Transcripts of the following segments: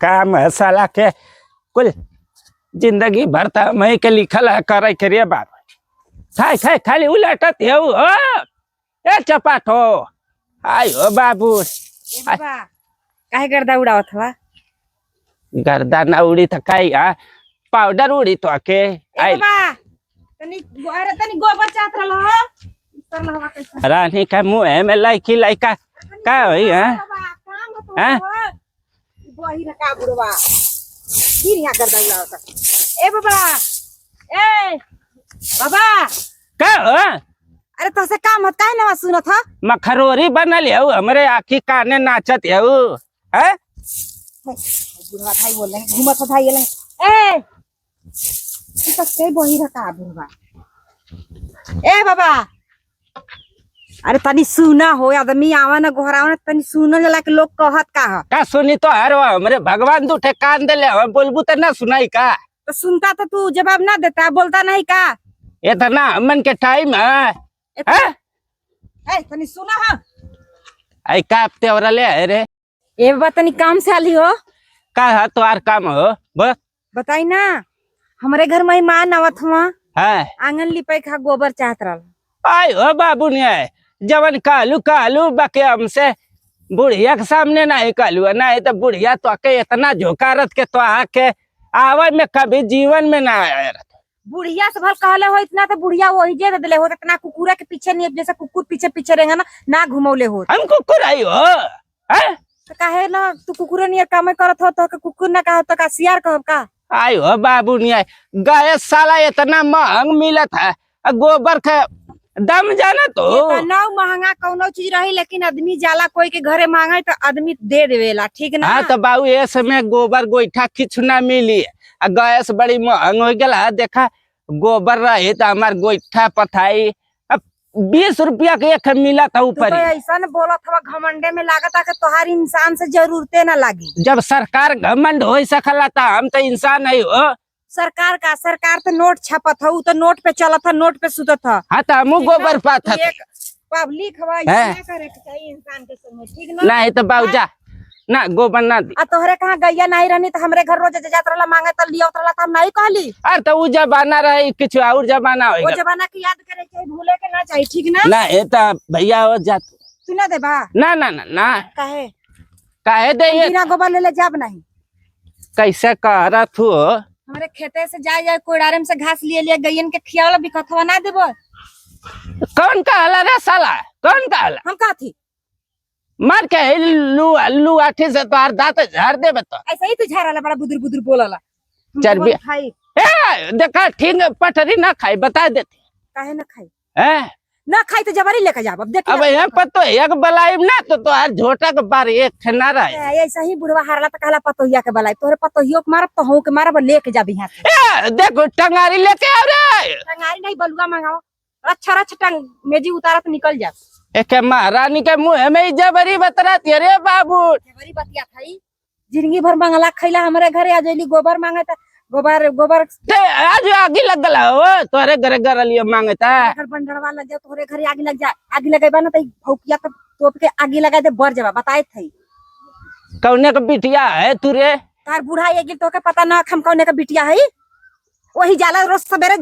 काम है साला के कुल जिंदगी भर त मैं के लिखल है करे के रे बाप। खाए खाए खाली उलटत है हो। ए चपाटो आय हो बाबू। ए बाबा, काहे गर्दा उड़ावत हवा? गर्दा ना उड़ी त काई आ पाउडर उड़ी तो के ए आई। बाबा, तनी अरे तनी गोबर चाहत रहल हो, तरल हवा कैसे? रानी का मुंह में लाइकी लाइका का होई हां? बाबा, काम हो तो हैं? बही रका बुढ़वा फिर यहाँ गर्दा उड़ावत। ए बाबा, ए बाबा, का हो? अरे तोसे काम होत काहे नवा सुनत ह? मखरोरी बनल हऊ हमरे आखी काने नाचत हऊ हैं? बुढ़वा भाई बोल रहे घूमत हो भाई एले। ए तू तो सही बही रका बुढ़वा। ए बाबा, अरे तनी सुना हो, आदमी आवा ना गोहरावा ना, तनी सुनल जला के लोग कहत का ह? का सुनी तो हर हमरे भगवान दूठे कान देले हम बोलबू त ना सुनाई का? तो सुनता तो तू जवाब ना देता, बोलता नहीं का? इतना हमन के टाइम है हैं? ए तनी सुना हा। आई का तेवरा ले आए रे? ए बाबा, तनी काम से आली हो। का है तोहार काम हो बस? बताई ना, हमरे घर में मां आवत हुआ है आंगन लिपे खा गोबर चाहत रहल। आय हो बाबू ने आए जवन कहलू कहलू बाकी हमसे बुढ़िया के सामने नहीं कहलू, नहीं तो बुढ़िया तो के इतना झोकारत के तो आके आवे में कभी जीवन में ना आया। बुढ़िया से भल कहले हो इतना तो बुढ़िया वही जे दे देले हो, इतना कुकुरा के पीछे नहीं, जैसे कुकुर पीछे पीछे रहेगा ना, ना घुमौले हो। हम कुकुर आई हो हैं? तो काहे ना तू कुकुरे नियर काम करत हो तो के कुकुर ना कहो तो का सियार कहब का? आई हो बाबू ने आए गाय साला इतना महंग मिलत है आ गोबर के दम जाना तो इतना महंगा कौनो चीज रही, लेकिन आदमी जाला कोई के घरे मांगे तो आदमी दे देवेला, ठीक ना? हाँ तो बाबू ये समय गोबर गोईठा किछु ना मिली आ गैस बड़ी महंग हो गया है। देखा गोबर रहे तो हमार गोईठा पथाई अब 20 रुपया के एक मिला था तू ऊपर तो ही। ऐसा न बोलत हवा घमंडे में लागता कि तोहार इंसान से जरूरते ना लागी। जब सरकार घमंड हो सकला था हम तो इंसान नहीं हो। सरकार का सरकार तो नोट छापत ह, उ तो नोट पे चलत ह, नोट पे सुतत ह। हाँ तो हमू ठीक ना? गोबर पात तू एक पब्लिक हवा, ऐसे हैं? ना करे के चाहिए इंसान के संगे, ठीक ना? नहीं तो बाबू जा ना गोबर ना दी। आ तोहरे कहाँ गैया नहीं रहनी तो हमरे घर रोज जात रहला मांगे त लियावत रहला त हम नहीं कहली। अरे तो उ जमाना रहे किछु और जमाना हो वो जमाना के याद करे के भूले के ना चाहिए, ठीक ना? ना ये तो भैया हो जा तू ना देबा? ना ना ना ना काहे काहे दे ये? बिना गोबर ले ले जाब नहीं। कैसे कह रहा तू? हमरे खेते से जाए जाए कोड़ारे में से घास लिए लिए गैयन के खियावला बिकथवा ना देबो। कौन कहला रे साला, कौन कहला? हम का थी मार के लू लू आठी से तोहार दांत झाड़ देबे तो। ऐसे ही तू झाड़ाला बड़ा बुदुर बुदुर बोलला। हम चर्बी- गोबर खाई ए देखा ठीक पटरी ना खाई बता देते। काहे ना खाई? हैं? ना खाई तो जबरी लेके जाब अब देख। अब यहाँ पर तो एक बलाइब ना तो तोहार झोटा के बार एक ठे ना रहे। ऐसा ही बुढ़वा हारला तो कहला पतोहिया के बलाई, तोहरे पतोहियो के मारब तो हूं के मारब लेके जाब यहाँ से। ए देखो टंगारी लेके आ रे। टंगारी नहीं बलुआ मंगाओ, अच्छा अच्छा टंग मेजी उतारत निकल जा। एक महारानी के मुंह में ही जबरी बतराती है रे बाबू। जबरी बतिया थई जिंदगी भर मंगला खैला हमरे घरे आ जइली गोबर मांगे त गोबर गोबर ते आज आगी लग गला हो तोरे घरे घर लियो मांगता। घर बंडरवा लग जाए तोहरे घरे आगी लग जाए, आगी लगेबा ना त ई भौकिया के तोप के आगी लगा दे बर जाबा बताए थई। कौने के बिटिया है तू रे? तार बूढ़ा ये गिल तोके पता ना हम कौने के बिटिया है, वही जाला रोज सवेरे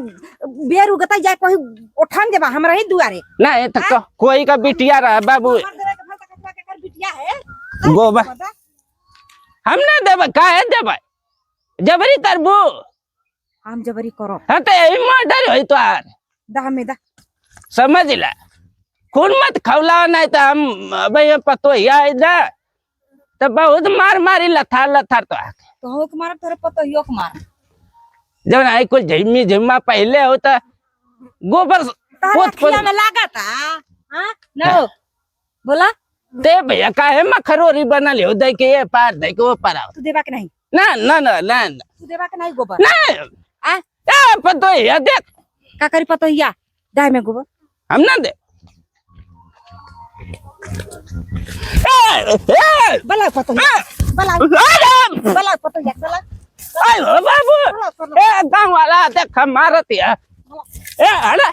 बेर उगता जाए कोई उठान देबा हमरा ही दुआरे। ना ये तो कोई का बिटिया रहा बाबू। गोबर देवे के भल तक के कर बिटिया है गोबर हम ना देबे काहे देबे जबरी करबू? हम जबरी करो। हाँ तो यही मर्डर होई तोहार। दा में दा समझ ला खून मत खौला नहीं तो हम भैया पतोहिया इधर तो बहुत मार मारी लथार लथार तो आके। तो हो के मारब तोरे पतोहियो के मार। जब आई कुल झिम्मी झिम्मा पहले हो तो गोबर तोहरा पोत पोत अखिया में लागत आ हां न हो बोला ते भैया काहे मखरोरी बनल हो दे के ये पार दे के वो पार आओ। तू देबा के नहीं? ना ना ना ना ना। तू देबा के नहीं गोबर? ना आ ए पतोहिया देख का करी पतोहिया दाय में गोबर हम ना दे। ए ए बला पतोहिया बला अरे बला पतोहिया बला आय हो बाबू बला ए गांव वाला देख मारत है ए अरे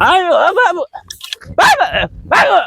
आय हो बाबू बाबू बाबू।